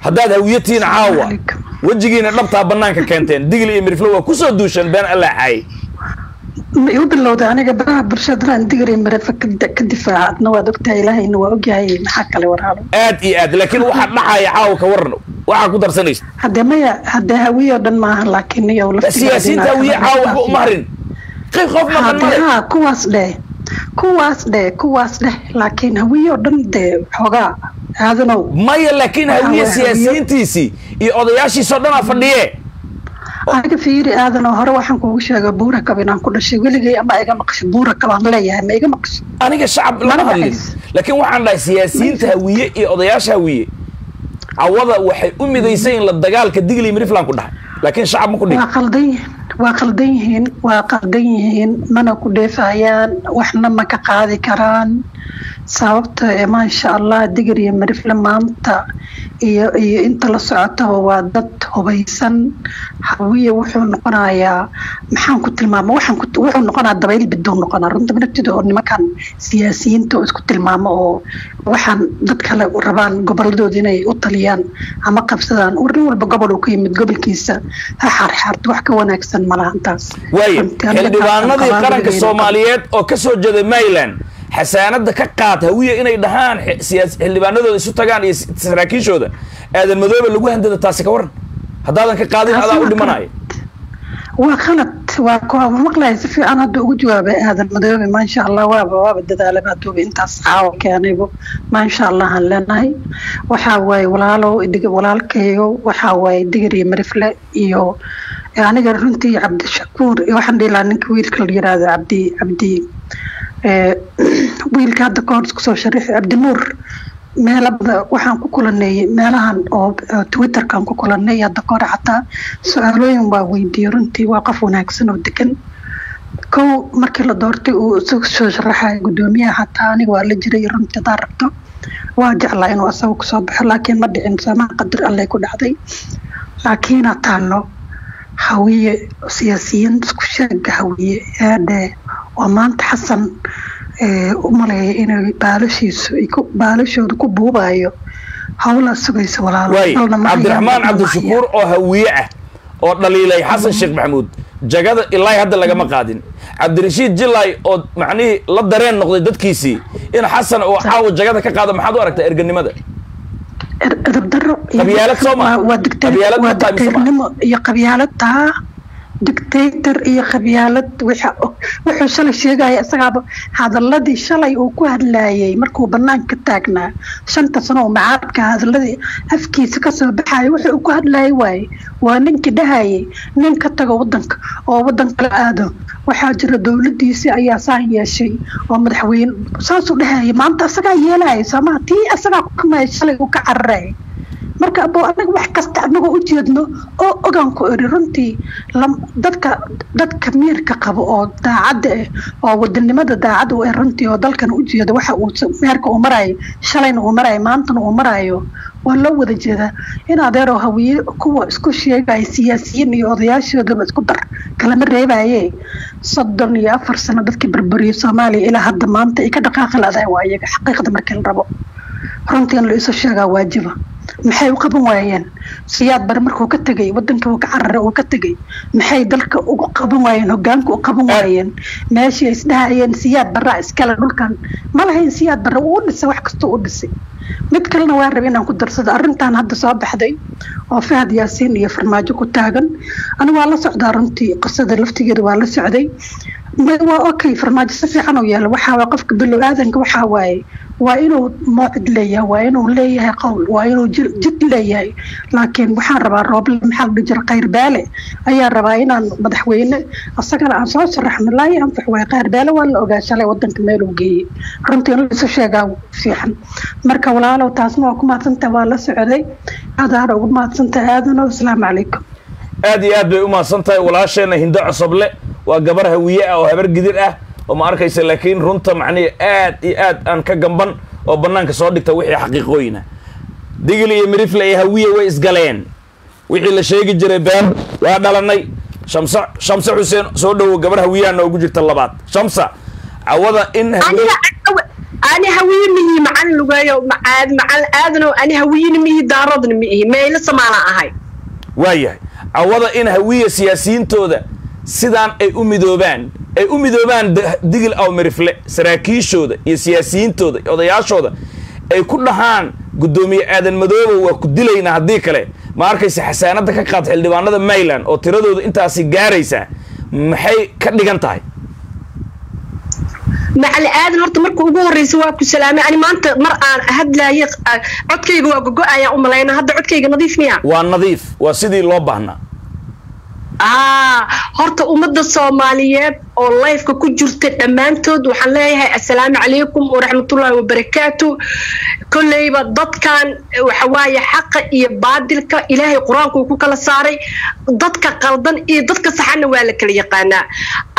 Haddaad hawiyatiin caawa wejigiina dhabtaa bannaanka keenteen, Digil iyo Mirifle waa kusoo duusheen, been allaa caayay. Ma igu bilowday aniga baraha bulshada Digir iyo Mirifle ka difaaca? Adna waad ogtahay, Ilaahayna waa ogyahay, maxaa kale waraalo? Aad iyo aad, laakiin waxaa dhacaya caawa ka waran, waxaa ku darsanaysa. Haddee maya, haddee hawiye oo dhan maaha, laakiin iyo siyaasiyiinta hawiye caawa waxba uma harin, qayb qof maqan male. Haa, kuwaas dheh, kuwaas dheh, kuwaas dheh, laakiin hawiye oo dhan dee xoogaa aadanow. Maya, laakiin hawiye siyaasiyiintiisii iyo odayaashiisoo dhanaa fadhiye. Aniga fiiri aadanoo, hore waxaan kuugu sheegay Buura Kab inaan ku dhashay weligay. Ama iga maqasho Buura Kab aan leeyahay? Ma iga maqasho? Aniga shacab lama hadlin, laakiin waxaan dhahay siyaasiyiinta hawiye iyo odayaasha hawiye cawada waxay u midaysan yihiin la dagaalka Digil iyo Miriflan ku dhahay, laakiin shacab ma ku dhigin. Waa qaldan yihiin, waa qaldan yihiin, waa qaldan yihiin, mana ku dheefayaan, waxna ma ka qaadi karaan. Sababta maasha Allah, Digir iyo Mirifle maanta iyo inta la socotaba waa dad hubaysan. Hawiye wuxuu noqonayaa, maxaan ku tilmaama, waxaan wuxuu noqonayaa dabayl biduu noqonaa runta maragtida, oo nimankan siyaasiyiinta oo isku tilmaamo oo waxaan dad kale u rabaan goboladooda inay u taliyaan ama qabsadaan. Nin walba gobol uu ka yimid gobolkiisa ha xaarxaarto, wax ka wanaagsan malaha intaas. Waaye, xildhibaanadii qaranka Soomaaliyeed oo ka soo jeeda Maryland xasaanada ka qaad hawiye inay dhahaan, xildhibaanadooda isu tagaan iyo saraakiishooda, Aadan Madoobe lagu handada, taasi ka waran? Haddaadan ka qaadin adaa u dhimanayo. Waa khalad, waa maqlaya si fiican hadda ugu jawaabay Aadan Madoobe, maasha Allah, waaba dadaalaba haduuba intaas caawa keenaybo, maasha Allah aan leenahay. Waxaa waaye walaalow, walaalkayo, waxaa waaye Digir iyo Mirifle iyo aniga runtii Cabdishakuur, waxaan dhihi lahaa ninka wiilka la yiraahdo Cabdi, wiilka hadda kahor isku soo sharaxay, Cabdinuur, meelo badan waxaan ku kulanay, meelahan oo Twitterkan ku kulanay hadda kahor, xataa su-aalooyin waa weydiiyey. Runtii waa qof wanaagsan oo degan. Kow markii la doortay uu isagu soo sharaxay guddoomiyaha, xataa aniga waa la jiray. Runtii hadaa rabto waa jeclaa inuu asaga kusoo baxo, laakiin ma dhicin, soomaa qadar Alleh ku dhacday. Laakiin taallo hawiye siyaasiyiin isku sheega hawiye eedhe oo maanta Xasan u maleeya inay baalashiisu baalashooda ku buubayo, hawlaa sugaysa walaalo. Waay, Cabdiraxmaan Cabdishakuur oo hawiye ah oo dhaliilay Xasan Sheekh Maxamuud, jagada ilaa hadda lagama qaadin. Cabdirashiid Jilay oo macnihii la dareen noqday dadkiisii in Xasan uu caawa jagada ka qaado, maxaad u aragtaa erganimada? Edab daro. Qabyaalad soo ma? Waa dictatornimo iyo qabyaalad, taa dictator iyo qabyaalad. Wuxuu shalay sheegaya isagaaba, hadaladii shalay uu ku hadlayay markuu banaanka taagnaa 5ta sano oo macaadka, hadaladii afkiisa kasoo baxaya wuxuu ku hadlayay waaye. Waa ninkii dhahayay nin ka tago wadanka oo wadan kala aado, waxaa jira dowladiisii ayaa saan yeeshay oo madaxweyne saasuu dhahayay. Maanta asagaa yeelaya soomaa, tii asagaa ku kamaya shalay uu ka cararay. Marka abo, anaga wax kasta anagoo u jeedno oo ogaan ku iri, runtii dadka miirka qabo oo daacadda ah oo wadanimada daacadda u ah runtii oo dalkan u jeeda waxa uu meerka uu marayo, shalayna uu marayo, maantana uu marayo, waa loo wada jeedaa. In adeeroo, hawiye kuwa isku sheegaya siyaasiyiin iyo odayaashoodaba isku dar, kalama reebaye, 34 sano dadkii burburiyay Soomaaliya ilaa hadda maanta ay ka dhaqaaqi ladahay waa iyaga. Xaqiiqda markii la rabo runtii in la isu sheegaa waajiba. Maxay u qaban waayeen Siyaad Bare markuu ka tegay wadanka, uu ka cararay, uu ka tegay? Maxay dalka ugu qaban waayeen, hogaanka u qaban waayeen? Meeshii ay isdhahayeen Siyaad Barraa iskale dhulkan ma lahayn, Siyaad Barre uu dhisay, wax kastoo u dhisay. Mid kalena waa rabay inaan ku darsado arrintan hadda soo baxday oo Fahad Yaasiin iyo Farmaajo ku taagan. Anigu waa la socdaa runtii, qisada laftigeeda waa la socday. Waa okay, Farmaajo si fiican u yeelo. Waxaa waay qofka bilow aadanka, waxaa waaye waa inuu mowcid leeyahay, waa inuu leeyahay qowl, waa inuu jid leeyahay. Laakiin waxaan rabaa Rooble, maxaa la dhihi jira, Khayr Baale ayaa rabaa inaan madaxweyne asagana aan soo sharaxno. Laa yanfax waay Khayr Baale, waa la ogaa shalay wadanka meel uu geeyey. Runtii in la isu sheegaa fiican. Marka walaalow, taasna waa ku mahadsantahay, waa la socday, aadaana ugu mahadsantahay aadano. Asalaamu calaykum. Aad iyo aad bay u mahadsan tahay walaasheena Hindo Cosoble. Waa gabar hawiye ah oo habar gidir ah oo ma arkaysa, laakiin runta macnihi aad iyo aad aan ka gamban oo bannaanka soo dhigta wixii xaqiiqooyina. Digil iyo Mirifle iyo hawiye way isgaleen, wixii la sheegi jiray been, waa dhalanay. Shamse, Shamse Xuseen, soo dhowo, gabar hawiyaha noogu jirta labaad. Shamsa, cawada in hawiye aniga Ani hawiye mihi macalin lugeeyo macaad macalin aadano, ani hawiyena mihi, daaroodna mihi, meelo samaalaan ahay. Waayahay, cawada in hawiya siyaasiyiintooda sidaan ay u midoobaan, ay u midoobaan Digil aw Mirifle saraakiishooda iyo siyaasiyiintooda iyo odayaashooda ay ku dhahaan guddoomiye Aadan Madoobe waa ku dilaynaa, haddii kale ma arkaysa xasaanadda ka qaad xildhibaanada Mayland oo tiradooda intaasi gaaraysa, maxay ka dhigan tahay? Macali aadan, horta marka ugu horreysa waa ku salaamay. Ani maanta mar aan hadlaayay codkayga waa gogo-ayaan u malaynaa. Hadda codkayga nadiif miya? Waa nadiif, waa sidii loo baahnaa. Horta ummadda Soomaaliyeed oo lifeka ku jirta dhammaantood waxaan leeyahay assalaamu calaykum waraxmatullaahi wabarakaatu. Kolleyba dadkan waxa waaye xaqa iyo baadilka Ilaahay qur-aanku uu ku kala saaray, dadka qaldan iyo dadka saxanna waa la kala yaqaanaa.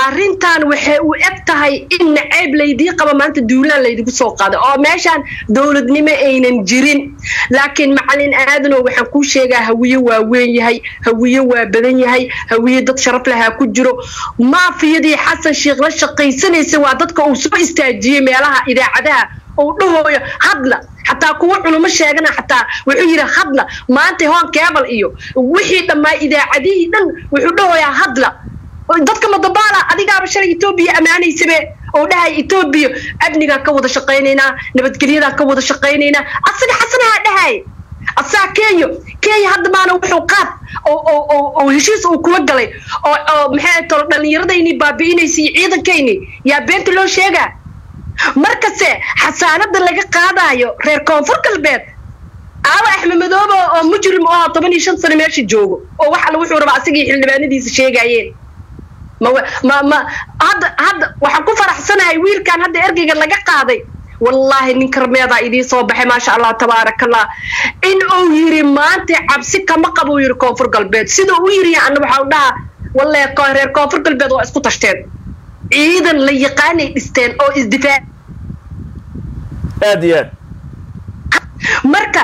Arrintan waxay u eg tahay in nacayb laydii qaba, maanta duulaan laydigu soo qaaday oo meeshaan dowladnimo aynan jirin. Laakiin macalin aadano, waxaan kuu sheegaa, hawiye waa weyn yahay, hawiye waa badan yahay, hawiye dad sharaf lahaa ku jiro. Maafiyadii Xasan Sheekh la shaqaysanaysa waa dadka uu soo istaajiyey meelaha idaacadaha uu dhahooyo hadla, xataa kuwa culimo sheegana xataa wuxuu yidhi hadla. Maanta Horn Cable iyo wixii dhammaa idaacadihii dhan wuxuu dhahoyaa hadla. Dadka madabaala adigaaba shalay Etoobiya ammaanaysabe oo dhahay Etoobiya amnigaan ka wada shaqaynaynaa, nabadgelyadaan ka wada shaqaynaynaa. Asaga Xasanaha dhahay asaa Kenya hadda maana wuxuu qaad oo heshiis uu kula galay oo maxay tolo dhallinyaradayni baabi'inaysa iyo ciidankayni yaa beenta loo sheegaa. Markase xasaanada laga qaadayo reer Koonfur Galbeed, aawa Axmed Madoobe oo mujrim oo 15 sano meesha joogo oo wax alle wuxuu rabaa asagii xildhibaanadiisa sheegayeen? Ma ma ma hadda waxaan ku faraxsanahay wiilkan hadda ergeyga laga qaaday. Wallaahi nin karmeedaa idiin soo baxay, maasha Allah tabaaraka Allah. In uu yiri maanta cabsi kama qabo uu yiri Koonfur Galbeed, sida uu yiri anna waxaa u dhahaa wallahi reer Koonfur Galbeed waa isku tashteen, ciidan la yaqaanay dhisteen oo isdifaac. Aad iyo aad. Marka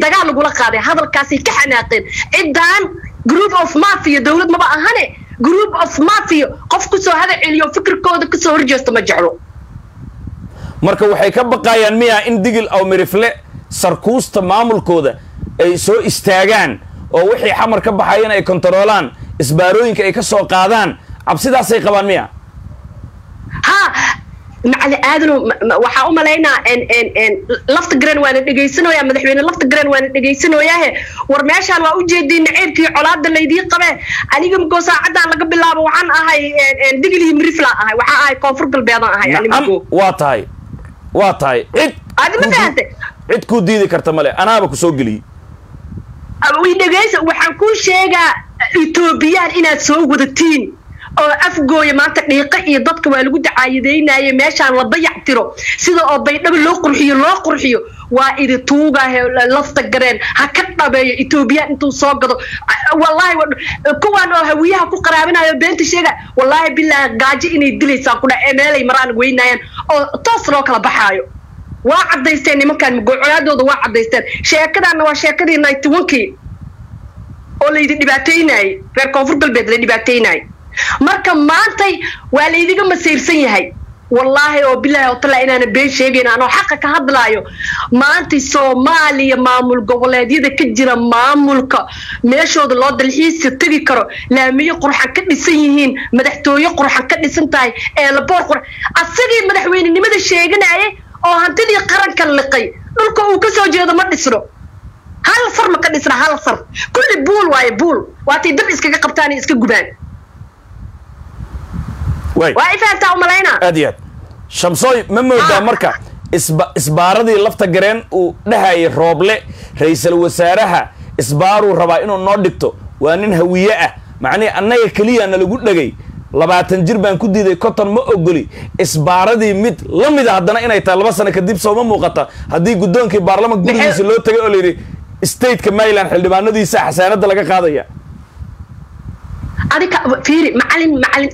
dagaal lagula qaaday hadalkaasay ka xanaaqeen. Ciddaan group of mafia, dowlad maba ahane, group of mafia qof kusoo hada celiyo fikirkooda kasoo horjeesto ma jeclo. Marka waxay ka baqayaan miya in Digil aw Mirifle sarkuusta maamulkooda ay soo istaagaan oo wixii Xamar ka baxayana ay kontaroolaan, isbaarooyinka ay ka soo qaadaan? Cabsidaasay qabaan miya? Ha, macali aadano, waxaa u malaynaa Lafta Garan waana dhegaysanooyaa, madaxweyne Lafta Garan waana dhegaysanooyaahe. War meeshaan waa ujeediin naceybkii colaada laydii qabee. Aniga mugoo saacaddan laga bilaabo waxaan ahay Digil iyo Mirifla ahay, waxaan ahay Koonfur Galbeedaan ahay ani. Nacam. Mugoo Waa tahay, waa tahay, cid adi ma fahantay? Cid kuu diidi karta male, anaaba ku soo geliyey. Way dhegaysa, waxaan kuu sheegaa Etoobiyaan inaad soo wadatiin oo Afgooya maanta dhiiqa iyo dadka waa lagu dacaayadeynaaye meeshaan la dayac tiro sida oo Baydhabo loo qurxiyo loo qurxiyo. Waa idi tuugahe Lafta Gareen ha ka dhabeeyo Etoobiyaan intuu soo gado. Wallaahi kuwaan oo hawiyaha ku qaraabinayo beenta sheega, wallaahi bilaahi gaajo inay dilaysaan ku dhac ee meelay maraan weynaayaan oo toos loo kala baxaayo. Waa caddaysteen nimankan mugocolaadooda, waa caddaysteen. Sheekadaanna waa sheekadii 91-kii oo laydi dhibaataynayay, reer Koonfur Galbeed la dhibaataynayay. Marka maantay waa laydiga masayrsan yahay, wallaahi oo bilaahi oo tallaa inaana been sheegayn anoo xaqa ka hadlaayo. Maantay Soomaaliya maamul goboleedyada ka jira, maamulka meeshooda loo dalxiisa tegi karo, laamiyo qurxan ka dhisan yihiin, madaxtooye qurxan ka dhisan tahay, eelaboor qurxan, asagii madaxweynenimada sheeganayay oo hantidii qaranka liqay, dhulka uu ka soo jeedo ma dhisno, hal sar ma ka dhisna, hal sar. Kulli buul waaye, buul waatay dab iskaga qabtaan iyo iska gubaan. Way waa i fahantaa umalaynaa. Aad iyo aad. Shamsooy, ma moodaa marka isbaaradii Lafta Gareen uu dhahayay Rooble ra-iisul wasaaraha isbaaruu rabaa inuu noo dhigto, waa nin hawiye ah, macnihi annaga keliya na lagu dhegay, 20 jir baan ku diiday, konton ma ogoli, isbaaradii mid la mida haddana inay tahay 2 sano kadib sooma muuqata haddii guddoonkii baarlamanka gurigiisa loo tegay oo la yidhi stateka Maryland xildhibaanadiisa xasaanadda laga qaadaya? Adika fiiri, macalin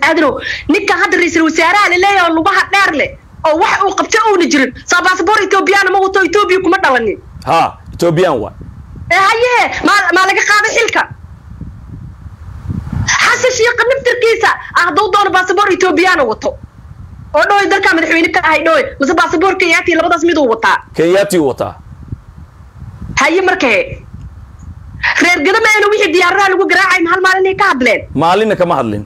aadanow, ninka hadda ra-iisul wasaaraha laleeyahay oo lugaha dheer leh oo wax uu qabto uuna jirin, saa baasaboor Etoobiyana ma wato, Etoobiya kuma dhalanin. Ha, Ethoobiyan waa. Ee hayehe, maa laga qaaday xilka? Xasan Shiiqa naftirkiisa hadduu doono baasaboor Etoobiyana wato. Oo dhooy dalka madaxweyne ka ahay dhooy mase baasaboor Kenyaati labadaas mid uu wataa. Kenyaati uu wataa. Haye markee reer Gadamayna wixii diyaaradaha lagu garaacay hal maalin ay ka hadleen. Maalinna kama hadlin.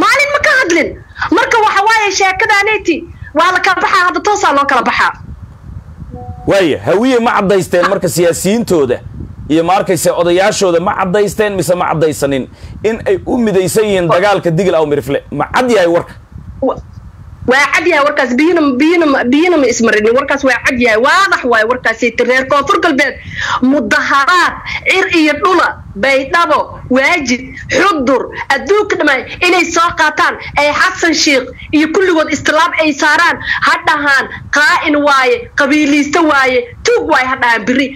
Maalin ma ka hadlin. Marka waxa waaye sheekadaaneti waa la kala baxaa hadda toosaa loo kala baxaa. Waaya Hawiye ma caddaysteen marka siyaasiyiintooda iyo ma arkaysa odayaashooda ma caddaysteen mise ma caddaysanin in ay u midaysan yihiin dagaalka Digil aw Mirifle? Ma cad yahay warka? Waa cad yahay warkaas, biyana ma ismarinin warkaas, waa cad yahay, waadax waaye warkaasi. Reer Koonfur Galbeed mudaharaad cir iyo dhula, Baydhabo, Waajid, Xudur, adduunka dhammaan inay soo qaataan ay Xasan Sheikh iyo kulligood istilaab ay saaraan, ha dhahaan qaa'in waaye, qabiiliiste waaye, tuug waaye, ha dhahaan biri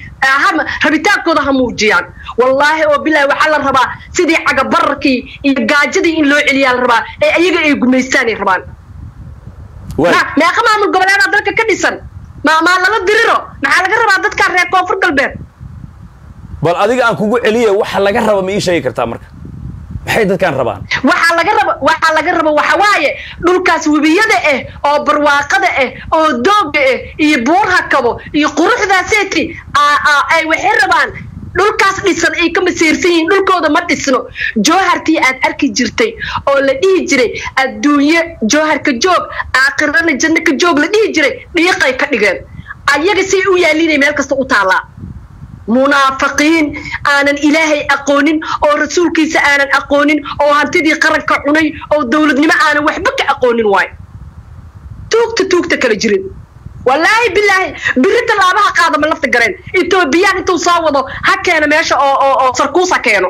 rabitaankooda ha muujiyaan. Wallaahi oo bilaahi waxaa la rabaa sidii cagabararkii iyo gaajadii in loo celiyaa la rabaa ee ayaga ay gumaystaan ay rabaan. Meeqa maamul goboleedaa dalka ka dhisan? Maa lala diriro? Maxaa laga rabaa dadka reer Koonfur Galbeed? Bal adiga aan kugu celiye, waxa laga raba ma ii sheegi kartaa marka? Maxay dadkaan rabaan? Waxaa laga raba waxa waaye dhulkaas webiyada ah oo barwaaqada ah oo dooga ah iyo buurha kabo iyo quruxdaaseeti ay waxay rabaan dhulkaas dhisan ay ka masiirsan yihiin. Dhulkooda ma dhisno. Joohartii aad arki jirtay oo la dhihi jiray adduunye jooharka joog, aakhirana janno ka joog la dhihi jiray, dhiiqay ka dhigeen ayaga say u yaalinay meel kasta u taallaa. Munaafiqiin aanan Ilaahay aqoonin oo rasuulkiisa aanan aqoonin oo hantidii qaranka cunay oo dowladnimo aanan waxba ka aqoonin waay, tuugta tuugta kala jirin. Wallaahi bilaahi biri tallaabaha qaada ma lafta gareen Etoobiyaan intuu soo wado ha keeno meesha oo oo oo sarkuus ha keeno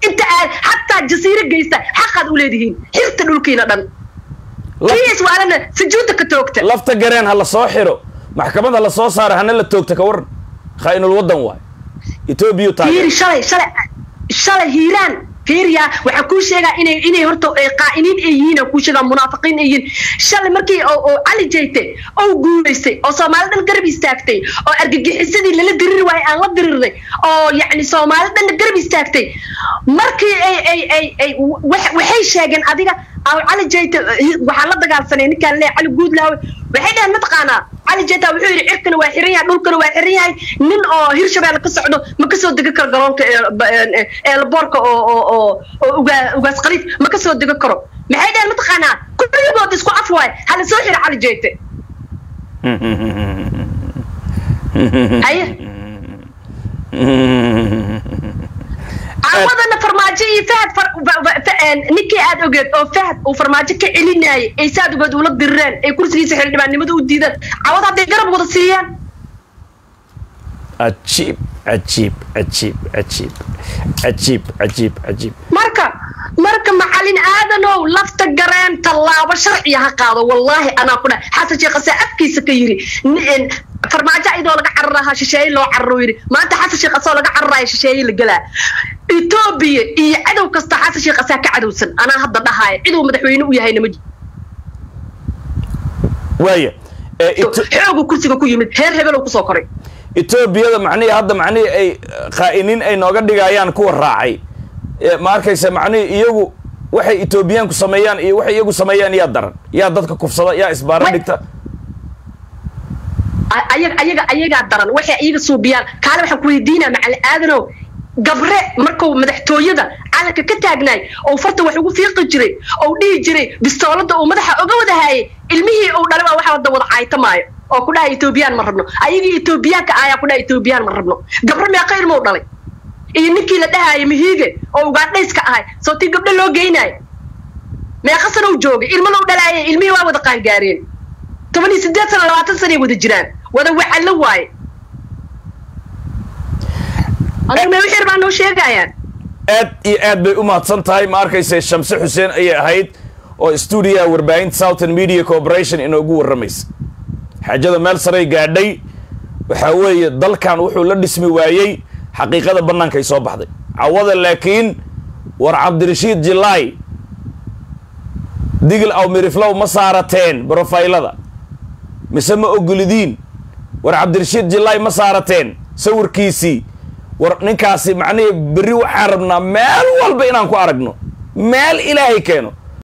inta aad xataa jasiiro geysta xaqaad u leedihiin xirta dhulkiina dhan kiis waalana sujuudda ka toogta. Lafta gareen ha la soo xiro, maxkamad ha la soo saaro, hana la toogta. Ka waran khaa'inul waddan waay Etoobiya taageer. Fiiri shalay shalay shalay Hiiraan fiiriya, waxaan kuu sheegaa inay horta qaa'iniin ay yihiin, aan kuu sheegaa munaafiqiin ay yihiin. Shalay markii oo Cali Jayte oo guulaystay oo Soomaali dhan garab istaagtay oo argagixisadii lala diriri waayay aan la dirirnay oo yacni Soomaali dhan garab istaagtay, markii ay ay ay ay waxay sheegeen adiga aw Cali Jayte waxaan la dagaalsanay ninkaan lee Cali Guudlaawe. Waxay dhaheen mataqaanaa Cali Jayte wuxuu yidhi cirkana waa xiran yahay, dhulkana waa xiran yahay, nin oo Hirshabeelle ka socdo ma ka soo degi karo garoonka eelboorka oo oo oo oo Ugaas Khaliif ma ka soo degi karo. Maxay dhaheen mataqaanaa? Kulligood isku af waay, hala soo xiro Cali Jayte. Haye cawadana Farmaajo iyo Fahad, ninkii aad ogeed oo Fahad uu Farmaajo ka celinayay ay saad ogeed ula dirireen ay kursigiisa xildhibaannimada u diideen, cawad hadday garab wada siiyaan. Cajiib cajiib cajiib cajiib cajiib cajiib cajiib. Marka Macalin Aadanow, lafta gareen tallaabo sharciya ha qaado. Wallaahi anaa ku dhahay Xasan Sheekh ase afkiisa ka yiri Farmaajo iyadoo laga cararahaa shisheeye loo cararo yiri, maanta Xasan Sheekh asoo laga cararaya shisheeye la gelaa Etoobiya iyo cadow kasta. Xasan Sheekh asaa ka cadowsan, anaa hadda dhahaaya ciduu madaxweyne u yahayna ma Waaya xoogu kursiga ku yimid heer hebelow kusoo koray. Etoobiyada macnihii hadda macnihii ay khaa'iniin ay nooga dhigayaan kuwa raacay, ma arkaysa macnihii iyagu waxay Etoobiyaanku sameeyaan iyo waxay iyagu sameeyaan yaa daran, yaa dadka kufsada, yaa isbaaro dhigta? Ayaga ayagaa daran waxay iyaga suubiyaan. Kaale waxaan ku weydiinaa Macalin Aadanow, Gabre markuu madaxtooyada calanka ka taagnaay oo farta wax ugu fiiqi jiray oo dhihi jiray bistoolada uu madaxa uga wada haayay ilmihii uu dhalay baa waxa wada wada caytamaayo oo ku dhahay Etoobiyaan ma rabno. Ayagii Etoobiyaanka ayaa ku dhahay Etoobiyaan ma rabno. Gabre meeqa ilmo u dhalay iyo ninkii la dhahaayay Mihiige oo Ugaadhayska ahay soo tii gabdho loo geynayo meeqa sano uu joogay ilmo loo dhalaayay? Ilmihii waa wada qaangaareen, 18 sano, 20 sanay wada jiraan, wada wacallo waaye. Aniga mee wixii baa noo sheegayaan. Aad iyo aad bay u mahadsan tahay. Ma arkaysa Shamse Xuseen ayay ahayd oo stuudiyaha warbaahinta Southern Media Corporation inoogu warramaysa. Xaajada meel saray gaadhay. Waxaa weeye dalkan wuxuu la dhismi waayey xaqiiqada bannaankay soo baxday cawada. Laakiin war Cabdirashiid Jilaay Digil aw Miriflow ma saarateen brofaylada mise ma ogolidiin? War Cabdirashiid Jilaay ma saarateen sawirkiisii? War ninkaasi macnihii berri waxaan rabnaa meel walba inaan ku aragno meel Ilaahay keeno.